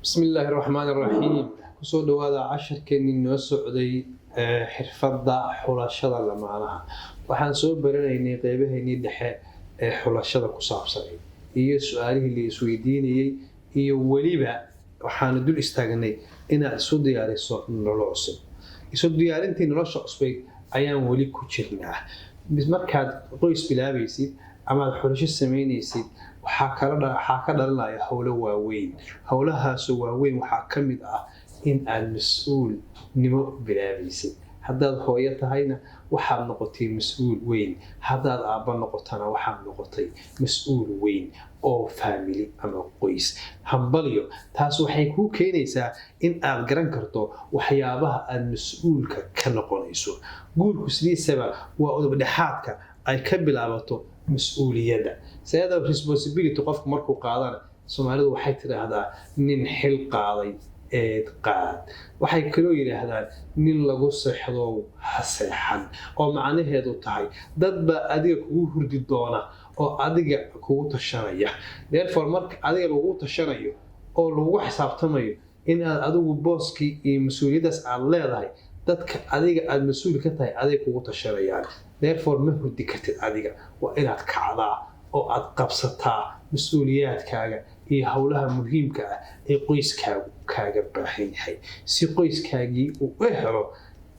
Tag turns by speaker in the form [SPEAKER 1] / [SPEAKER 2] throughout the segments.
[SPEAKER 1] Bismi illaahi raxmaan raxiim. Kusoo dhawaada casharkeenii noo socday ee xirfadda xulashada lamaanaha. Waxaan soo baranaynay qeybaheennii dhexe ee xulashada ku saabsanay iyo su-aalihii la isweydiinayey, iyo weliba waxaanu dul istaagnay inaad isu diyaariso nolol cusub. Isu diyaarintii nolosha cusbayd ayaan weli ku jirnaa. Markaad qoys bilaabaysid amaad xulasho sameynaysid, waxaa ka dhalanaya howlo waaweyn. Howlahaasoo waaweyn waxaa ka mid ah in aad mas-uulnimo bilaabaysid. Haddaad hooyo tahayna, waxaad noqotay mas-uul weyn. Haddaad aabba noqotana, waxaad noqotay mas-uul weyn oo family ama qoys. Hambalyo! Taas waxay kuu keenaysaa in aad garan karto waxyaabaha aad mas-uulka ka noqonayso. Guurku sidiisaba waa udub dhexaadka ay ka bilaabato mas-uuliyadda seeda responsibility. Qofku markuu qaadana, Soomaalidu waxay tidhaahdaa, "Nin xil qaaday eed qaad." Waxay kaloo yidhaahdaan, "Nin lagu seexdow ha seexan," oo macnaheedu tahay dad baa adiga kugu hurdi doona oo adiga kugu tashanaya. Therefore, marka adiga lagu tashanayo oo lagu xisaabtamayo in aad adigu booskii iyo mas-uuliyaddaas aad leedahay, dadka adiga aada mas-uul ka tahay aday kugu tashanayaan. Therefore, ma hurdi kartid. Adiga waa inaad kacdaa oo aad qabsataa mas-uuliyaadkaaga iyo howlaha muhiimka ah ee qoyskaagu kaaga baahan yahay, si qoyskaagii uu u helo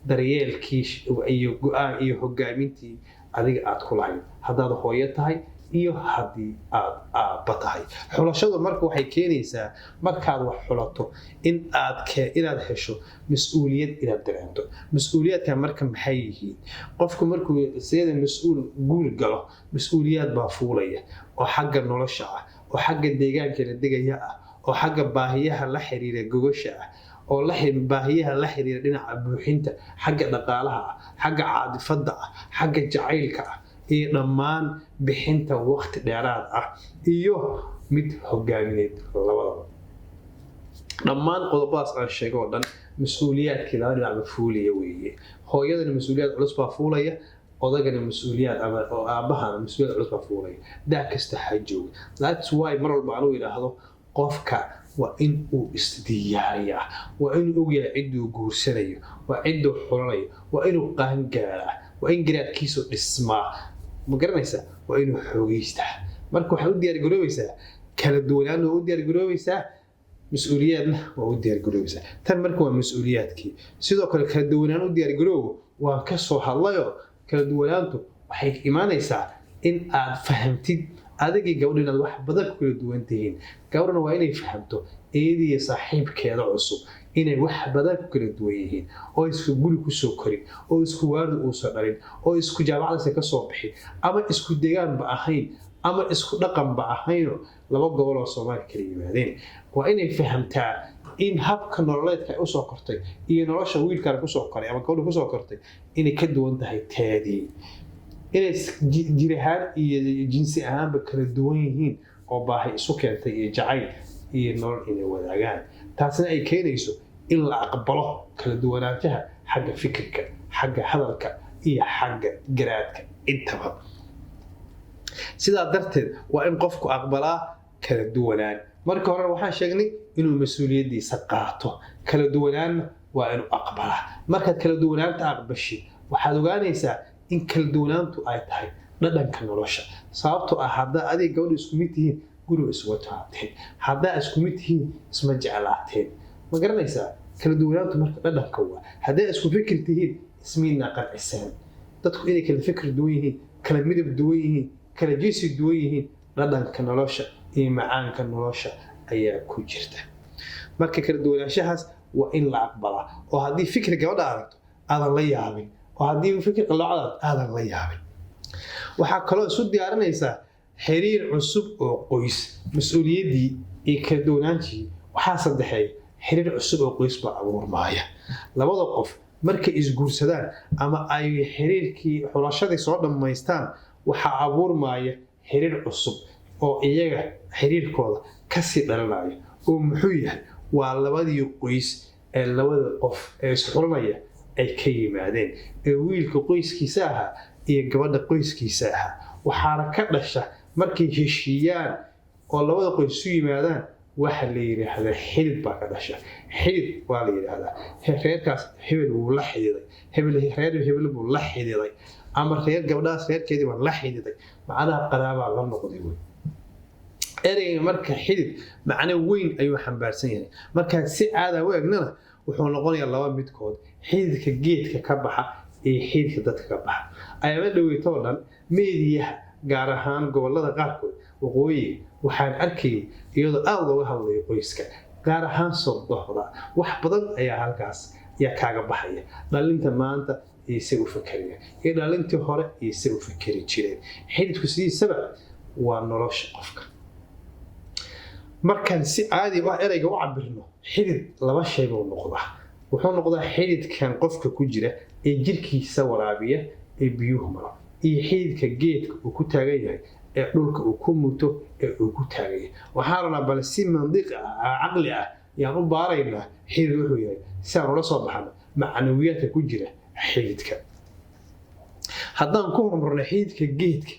[SPEAKER 1] daryeelkii iyo go-aan iyo hogaamintii adiga aad ku lahayd, haddaad hooyo tahay iyo haddii aad aabba tahay. Xulashadu marka waxay keenaysaa, markaad wax xulato, in aad inaad hesho mas-uuliyad, inaad dareento mas-uuliyaadka. Marka maxay yihiin? Qofku markuu siyada mas-uul guur galo, mas-uuliyaad baa fuulaya oo xagga nolosha ah, oo xagga deegaanka la degaya ah, oo xagga baahiyaha la xiriira gogosha ah, oo baahiyaha la xiriira dhinaca buuxinta xagga dhaqaalaha ah, xagga caadifadda ah, xagga jacaylka ah, iyo dhammaan bixinta waqti dheeraad ah iyo mid hogaamineed labadaba. Dhammaan qodobadaas aan sheego oo dhan mas-uuliyaadkii laba dhinacba fuulaya weeye. Hooyadana mas-uuliyaad culus baa fuulaya, odagana mas-uuliyaad ama oo aabahana mas-uuliyad culus baa fuulaya, daa kasta ha jooga. That's why mar walba anuu idhaahdo, qofka waa in uu isdiyaariyaa, waa inuu ogyahay cidduu guursanayo, waa cidduu xulanayo, waa inuu qaangaaraa, waa in garaadkiisu dhismaa. Ma garanaysaa? Waa inuu xoogeystaa. Marka waxaad u diyaargaroobaysaa kala duwanaan, waa u diyaargaroobaysaa mas-uuliyaadna, waa u diyaargaroobaysaa. Tan marka waa mas-uuliyaadkii. Sidoo kale kala duwanaan u diyaargaroobo waan ka soo hadlayoo, kala duwanaantu waxay imaanaysaa in aad fahamtid adigii gabadhu inaad wax badan ku kala duwan tihiin. Gabadhuna waa inay fahamto iyadiiyo saaxiibkeeda cusub inay wax badan ku kala duwan yihiin, oo isku guri kusoo korin, oo isku waalid uusan dhalin, oo isku jaamacadasa kasoo bixin, ama isku deegaanba ahayn, ama isku dhaqanba ahaynoo laba gobol oo Soomaaliya kala yimaadeen. Waa inay fahamtaa in habka nololeedka ay usoo kortay iyo nolosha wiilkan kusoo koray ama gabadha kusoo kortay inay ka duwan tahay teedii, inay jir ahaan iyo jinsi ahaanba kala duwan yihiin, oo baahi isu keentay iyo jacayl iyo nolol inay wadaagaan. Taasna ay keenayso in la aqbalo kala duwanaanshaha xagga fikirka, xagga hadalka iyo xagga garaadka intaba. Sidaa darteed waa in qofku aqbalaa kala duwanaan. Marka horena waxaan sheegnay inuu mas-uuliyaddiisa qaato, kala duwanaanna waa inuu aqbalaa. Markaad kala duwanaanta aqbashid, waxaad ogaanaysaa in kala duwanaantu ay tahay dhadhanka nolosha. Sababtoo ah haddaa adiga gabadha isku mid tihiin, guriga isuga taateen. Haddaa isku mid tihiin, isma jeclaateen. Ma garanaysaa? Kala duwanaantu marka dhadhanka waa. Haddaa isku fikir tihiin, ismiina qanciseen. Dadku inay kala fikir duwan yihiin, kala midab duwan yihiin, kala jinsi duwan yihiin, dhadhanka nolosha iyo macaanka nolosha ayaa ku jirta. Marka kala duwanaanshahaas waa in la aqbalaa, oo haddii fikir gabadha aragto aadan la yaabin, oo haddii fikir qalloocdaad aadan la yaabin. Waxaa kaloo isu diyaarinaysaa xiriir cusub oo qoys, mas-uuliyaddii iyo kala duwanaanshii. Waxaa saddexeeya xiriir cusub oo qoys baa abuurmaaya. Labada qof markay isguursadaan ama ay xiriirkii xulashadii soo dhammaystaan, waxaa abuurmaaya xiriir cusub oo iyaga xiriirkooda kasii dhalanaya. Oo muxuu yahay? Waa labadii qoys ee labada qof ee isxulanaya ay ka yimaadeen, ee wiilka qoyskiisa ahaa iyo gabadha qoyskiisa ahaa. Waxaana ka dhasha markay heshiiyaan oo labada qoys isu yimaadaan. Waxa la yidhaahdaa xidid baa ka dhasha. Xidid waa la yidhaahdaa, reerkaas hebel wuu la xididay, hebel reer hebel buu la xididay, ama reer gabdhahaas reerkeedii baa la xididay, macnaha qaraabaa la noqday wey. Ereyga marka xidid macno weyn ayuu xambaarsan yahay. Markaa si caada u egnana, wuxuu noqonayaa laba midkood: xididka geedka ka baxa iyo xididka dadka ka baxa. Ayaama dhoweytoo dhan meediyaha, gaar ahaan gobolada qaarkood waqooyiga, waxaan arkayay iyadoo aada looga hadlayo qoyska, gaar ahaan sodohda. Wax badan ayaa halkaas ayaa kaaga baxaya, dhalinta maanta iyo say u fakeraya iyo dhalintii hore iyo say u fakeri jireen. Xididku sidiisaba waa nolosha qofka. Markaan si caadi ah ereyga u cabirno, xidid laba shay buu noqdaa. Wuxuu noqdaa xididkan qofka ku jira ee jirkiisa waraabiya ee biyuhu maro, iyo xididka geedka uu ku taagan yahay ee dhulka uu ku muto ee uu ku taagan yahay. Waxaan rabnaa bal si mandiq ah, caqli ah yaan u baaraynaa xidid wuxuu yahay, si aan ula soo baxno macnawiyaadka ku jira xididka. Haddaan ku horumarno xididka geedka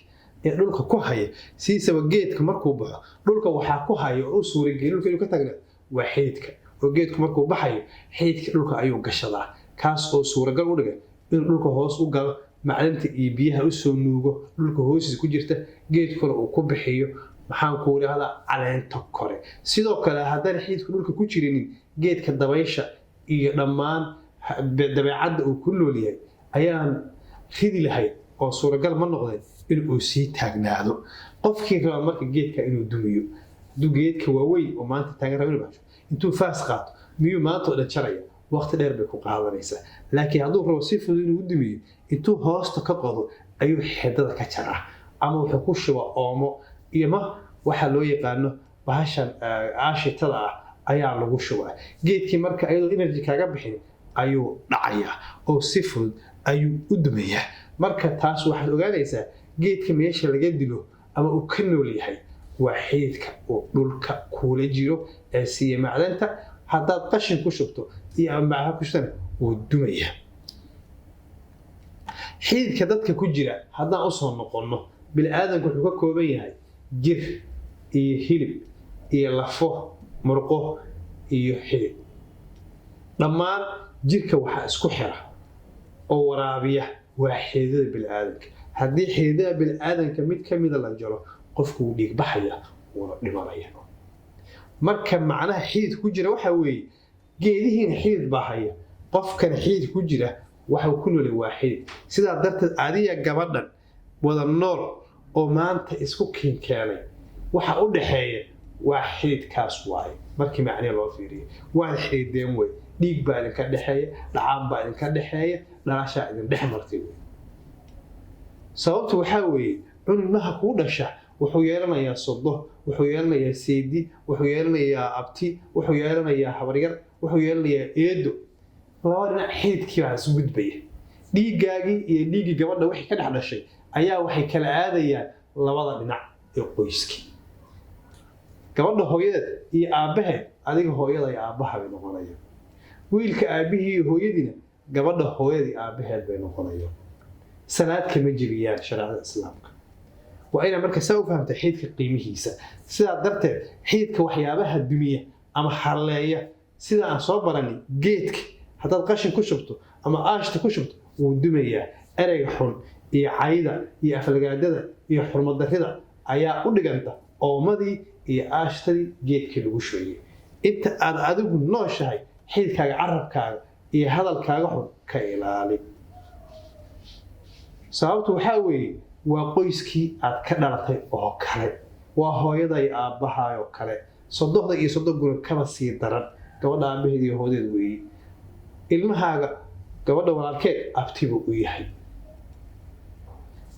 [SPEAKER 1] ee dhulka ku haya, sidiisaba geedka markuu baxo dhulka waxaa ku haya oo u suurageliya dhulka inuu ka taagna waa xididka. Oo geedku markuu baxayo xididka dhulka ayuu gashadaa, kaas oo suuragal u dhiga inuu dhulka hoos u galo, macdanta iyo biyaha usoo nuugo dhulka hoostiisa ku jirta, geedkuna uu ku bixiyo, maxaan ku idhaahdaa, caleenta kore. Sidoo kale haddaan xididku dhulka ku jirinin, geedka dabaysha iyo dhammaan dabeecadda uu ku nool yahay ayaan ridi lahayd oo suuragal ma noqdeen in uu sii taagnaado. Qofkii raba marka geedka inuu dumiyo, hadduu geedka waaweyn oo maanta taagan raba inuu baxsho, intuu faas qaato miyuu maanta oo dhan jaraya? Waqti dheer bay ku qaadanaysaa. Laakiin hadduu rabo si fudud inuu u dumiyo, intuu hoosta ka qodo ayuu xidada ka jaraa, ama wuxuu ku shubaa oomo iyo ma waxa loo yaqaano bahashan aashitada ah ayaa lagu shubaa geedkii. Marka iyadoo energy kaaga bixin ayuu dhacayaa oo si fudud ayuu u dumayaa. Marka taas waxaad ogaanaysaa, geedka meesha laga dilo ama uu ka nool yahay waa xididka uu dhulka kuula jiro ee siiya macdanta. Haddaad qashin ku shubto iyo ama ku shubtana, wuu dumayaa. Xididka dadka ku jira haddaan usoo noqonno, bini-aadamku wuxuu ka kooban yahay jir iyo hilib iyo lafo, murqo iyo xidid. Dhammaan jirka waxaa isku xira oo waraabiya waa xididada bini-aadamka. Haddii xididada bini-aadamka mid ka mida la jaro, qofku wuu dhiig baxaya, wuuna dhimanaya. Marka macnaha xidid ku jira waxaa weeye, geedihiina xidid baa haya, qofkana xidid ku jira waxuu ku noolay waa xidid. Sidaa darteed adiga gabadhan wada nool oo maanta isku kiinkeenay, waxa u dhaxeeya waa xididkaas waaye. Markii macnihi loo fiiriyo, waad xidideen wey, dhiig baa idinka dhexeeya, dhacaan baa idinka dhexeeya, dhalashaa idin dhex martay wey. Sababtu waxaa weeye, cunugmaha kuu dhasha wuxuu yeelanayaa sodo, wuxuu yeelanayaa seedi, wuxuu yeelanayaa abti, wuxuu yeelanayaa habaryar, wuxuu yeelanayaa eedo. Laba dhinac xididkii baa isu gudbaya. Dhiiggaagii iyo dhiiggii gabadha wixii ka dhex dhashay ayaa waxay kala aadayaan labada dhinac ee qoyskii. Gabadha hooyadeed iyo aabbaheed adiga hooyada iyo aabbaha bay noqonayaan. Wiilka aabbihii iyo hooyadiina gabadha hooyada iyo aabbaheed bay noqonayaan. Salaad kama jebiyaan shareecada Islaamka. Waa inaa marka saa u fahamta xididka qiimihiisa. Sidaa darteed xididka waxyaabaha dumiya ama halleeya, sida aan soo baranay, geedka haddaad qashin ku shubto ama aashta ku shubto, wuu dumayaa. Ereyga xun iyo cayda iyo aflagaadada iyo xurmadarrida ayaa u dhiganta oomadii iyo aashtadii geedkii lagu shubayay. Inta aad adigu nooshahay, xididkaaga, carabkaaga iyo hadalkaaga xun ka ilaali. Sababtu waxaa weeye, waa qoyskii aad ka dhalatay oo kale, waa hooyada iyo aabbahaay oo kale. Sodohda iyo sodoguna kaba sii daran, gabadha aabbaheed iyo hoodeed weeye. Ilmahaaga gabadha walaalkeed abtibuu u yahay.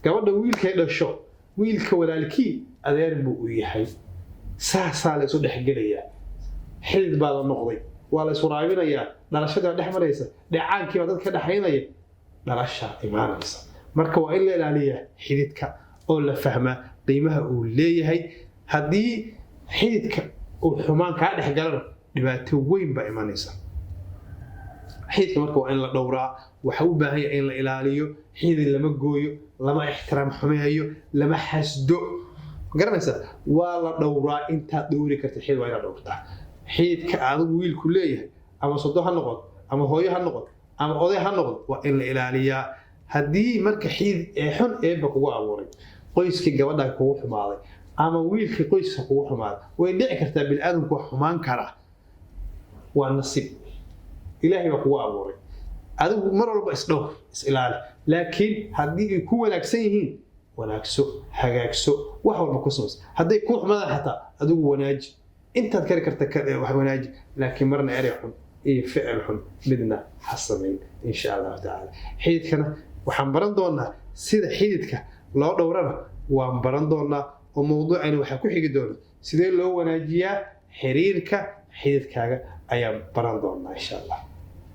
[SPEAKER 1] Gabadha wiilkay dhasho, wiilka walaalkii adeer buu u yahay. Saasaa la isu dhexgelayaa. Xidid baa la noqday, waa la iswaraabinayaa, dhalashadii baa dhex maraysa, dhecaankii baa dadka ka dhexaynaya, dhalashaa imaanaysa. Marka waa in la ilaaliyaa xididka oo la fahmaa qiimaha uu leeyahay. Haddii xididka uu xumaan kaa dhex galana, dhibaato weyn baa imanaysa. Xididka marka waa in la dhowraa, waxa u baahan yahay in la ilaaliyo. Xidid lama gooyo, lama ixtiraam xumeeyo, lama xasdo. Ma garanaysaa? Waa la dhowraa. Intaad dhowri karta xidid waa inaad dhowrtaa. Xididka adigu wiilku leeyahay, ama sodo ha noqoto, ama hooyo ha noqoto, ama oday ha noqdo, waa in la ilaaliyaa. Haddii marka xidid ee xun eebba kugu abuuray, qoyskii gabadha kugu xumaaday ama wiilkii qoyska kugu xumaaday, way dhici kartaa. Biniaadamku waa xumaan karaa, waa nasiib, Ilaahay baa kugu abuuray. Adigu mar walba isdhowr, is ilaali. Laakiin haddii ay ku wanaagsan yihiin, wanaagso, hagaagso, wax walba ku samayso. Hadday ku xumadaan xataa, adigu wanaaji intaad kari karta, wax wanaaji. Laakiin marna erey xun iyo ficil xun midna ha samayn, insha Allahu tacaala. Xididkana waxaan baran doonaa, sida xididka loo dhowrana waan baran doonaa, oo mawduucani waxaa ku xigi doona sidee loo wanaajiyaa xiriirka xididkaaga ayaan baran doonaa, insha Allah.